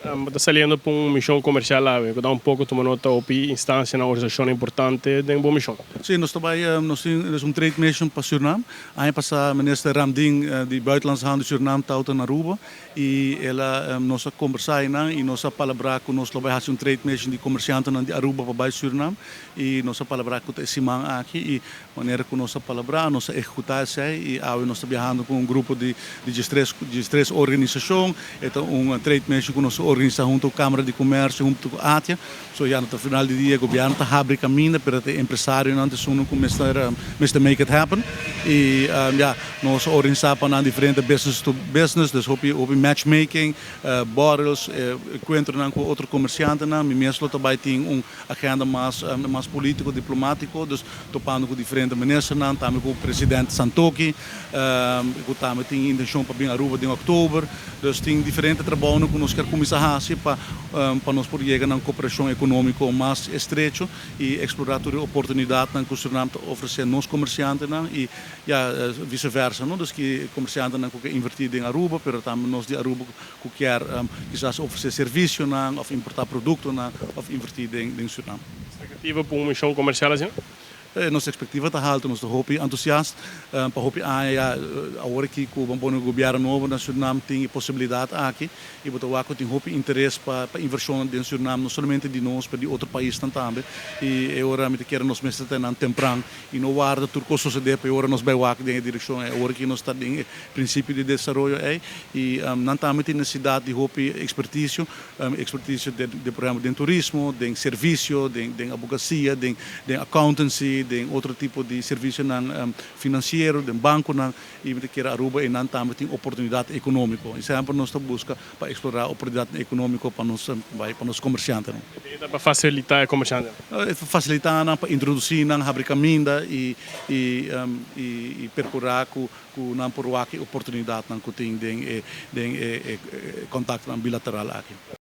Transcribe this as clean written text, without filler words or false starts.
Bo ta saliendo pa un mision comercial awe, cu ta un poco tuma nota hopi instancia na organisacion importante den bo mision. Si, nos ta bay, nos tin dus un trade mission pa Surinam. Aña pasa Minister Ramdin di Buitenlandse Handel di Surinam tawata na Aruba y el a, nos a combersa eynan y nos a palabra cu nos lo bay haci un trade mission di comerciantenan di Aruba pa bay Surinam y nos a palabra cu ta e siman aki y manera cu nos a palabra, nos a ehecuta esey y awe nos ta biahando cu un grupo di 13 organisacion. E ta un trade mission cu nos a organisa hunto cu Camara di Comercio, hunto cu ATIA. So ya no ta final di dia gobierno ta habri caminda, pero ta e empresarionan ta esunnan cu mester make it happen. Y ya, nos a organisa pa nan diferente business to business, dus hopi hopi matchmaking, borrels, encuentronan cu otro comerciantenan. Mi mes lo ta bay tin un agenda mas politico, diplomatico, dus topando cu diferente ministernan, tambe cu president Santokhi, cu tambe tin intencion pa bin Aruba den october. Dus tin diferente trabounan cu nos kier cuminsa haci pa nos por yega na un cooperacion economico mas estrecho y explora tur e oportunidadnan cu Surinam ta ofrece nos comerciantenan y ya viceversa, no? Dus ki comerciantenan cu ke inverti den Aruba, pero tambe nos di Aruba cu kier kisas ofrece servicionan of importa productonan of inverti den Surinam. Expectativa pa un mision comercial asina? Nos expectativa ta halto, nos ta hopi entusiast pa hopi aña ya awor aki cu ban pone un gobierno nobo na Surinam tin e posibilidad aki y bo ta wak cu tin hopi interes pa inversionnan den Surinam, no solamente di nos pero di otro paisnan tambe, y e ora mi ta kere nos mester ta nan tempran y no warda tur cos sucede pa e ora nos bay wak den e direccion ey. Awor aki nos ta den e principio di desaroyo ey y nan tambe tin necesidad di hopi experticio, experticio den por ehempel den turismo, den servicio, den abogacia, den accountancy, den otro tipo di servicionan financiero, den banconan, y mi ta kere Aruba y nan tambe tin oportunidad economico y semper nos ta busca pa explora oportunidadnan economico pa nos bay pa nos comerciantenan. E ta pa facilita e comerciantenan? Facilita nan pa introduci nan, habri caminda y percura cu nan por wak e oportunidadnan cu tin den e contactonan bilateral aki.